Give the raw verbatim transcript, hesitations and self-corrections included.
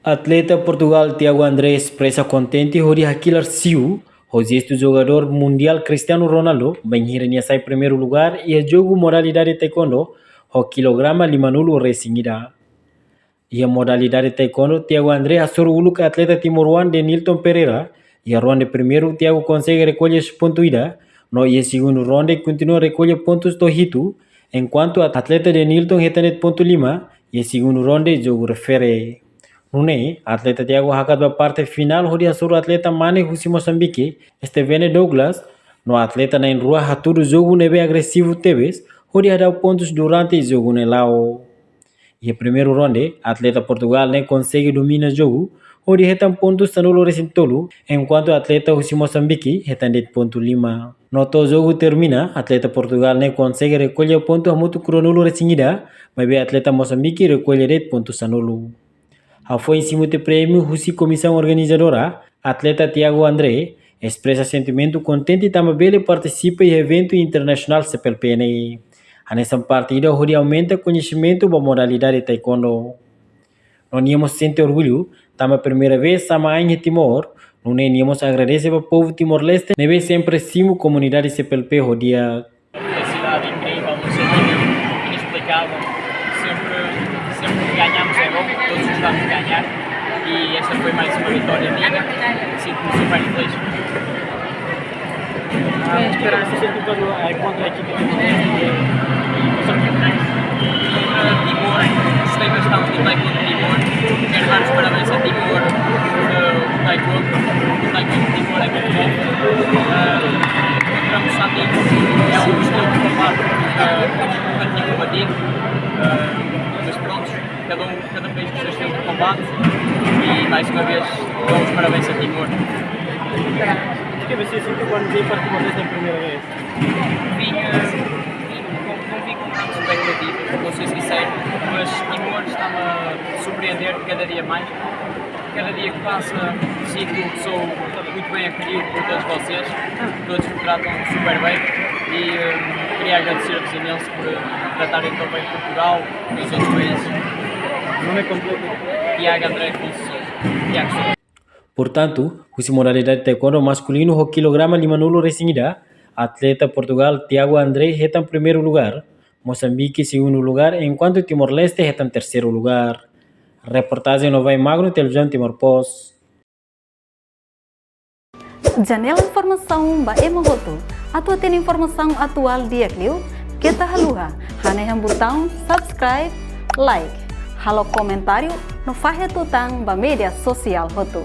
Atleta Portugál Tiago André espresa kontente hodi hakilar siu ho jestu jogadór mundiál Cristiano Ronaldo, bainhira nia sai primeiru lugár iha jogu modalidade taekwondo ho kilograma limanulu resin ida. Iha modalidade taekwondo, Tiago André hasoru uluk atleta timoroan Denilton Pereira. Iha ronde primeiru, Tiago konsege rekolle pontu ida, no iha segundu ronde kontinua rekolle pontus to'o hitu, enkuantu atleta Denilton hetan de'it pontu lima, iha segundu ronde jogu refere. Nune'e, atleta Tiago hakat ba parte finál hodi hasoru atleta mane husi Mosambike, Stevene Douglas, no atleta na'in-rua hatudu jogu ne'ebé agresivu tebes, hodi hadau pontus durante jogu ne'e la'o. Iha primeiru ronde, atleta Portugál ne'e konsege domina jogu, hodi hetan pontu sanulu resin tolu, enkuantu atleta husi Mosambike hetan de'it pontu lima. No to'o jogu termina, atleta Portugál ne'e konsege rekolle pontu hamutuk ruanulu resin ida, maibé atleta Mosambike rekolle de'it pontu sanulu. Hafoin simu tiha prémiu husi komisaun organizadora, atleta Tiago André espresa sentimentu kontente tanba bele partisipa iha eventu internasionál C P L P ne'e. Hanesan parte ida hodi aumenta koñesimentu ba modalidade taekwondo. No nia mós sente orgullu, tanba primeira vez sama ain iha Timor, nune'e nia mós agradese ba povu Timor-Leste, ne'ebé sempre simu komunidade C P L P ho di'ak. Felicidade incrível, não sei, inexplicável. Sempre, sempre que ganhamos é bom, todos gostamos de ganhar. E esta foi mais uma vitória minha. Sinto-me super feliz. Ah, esperança sempre quando é contra a equipa de Timor-Leste e, e os arquitetos. Contra Timor, gostei bastante do taekwondo de Timor. Quero dar os parabéns a Timor por, eh, o taekwondo. O taekwondo de Timor é muito bom. Eh, contra Moçambique é um estilo de combate, eh, muito antigo batido. Eh, mas pronto, cada um, cada um fez o seu estilo de combate. E mais uma vez, dou os parabéns a Timor. Por que você sentiu quando veio para Timor-Leste a primeira vez? Vim, eh, vim com, não vim com grandes expectativas, vou ser sincero, mas Timor está-me a surpreender cada dia mais. Cada dia que passa, sinto que sou muito bem acolhido por todos vocês. Todos me tratam super bem e, eh, queria agradecer-vos imenso por, eh, tratarem tão bem Portugal e os outros países. Não é completo. Tiago André Afonso Sousa. Tiago Sousa. Portantu, husi modalidade taekwondo maskulinu ho kilograma limanulu resin ida, atleta Portugál Tiago André hetan primeiru lugár, Mosambike segundu lugár, enkuantu Timor-Leste hetan terseiru lugár. Reportajen Novai Magno, Televizaun Timor Post. Janela informasaun ba ema hotu. Atu hatene informasaun atuál di'ak liu, keta haluha hanehan butaun subscribe, like, halo komentáriu no fahe tutan ba média sosiál hotu.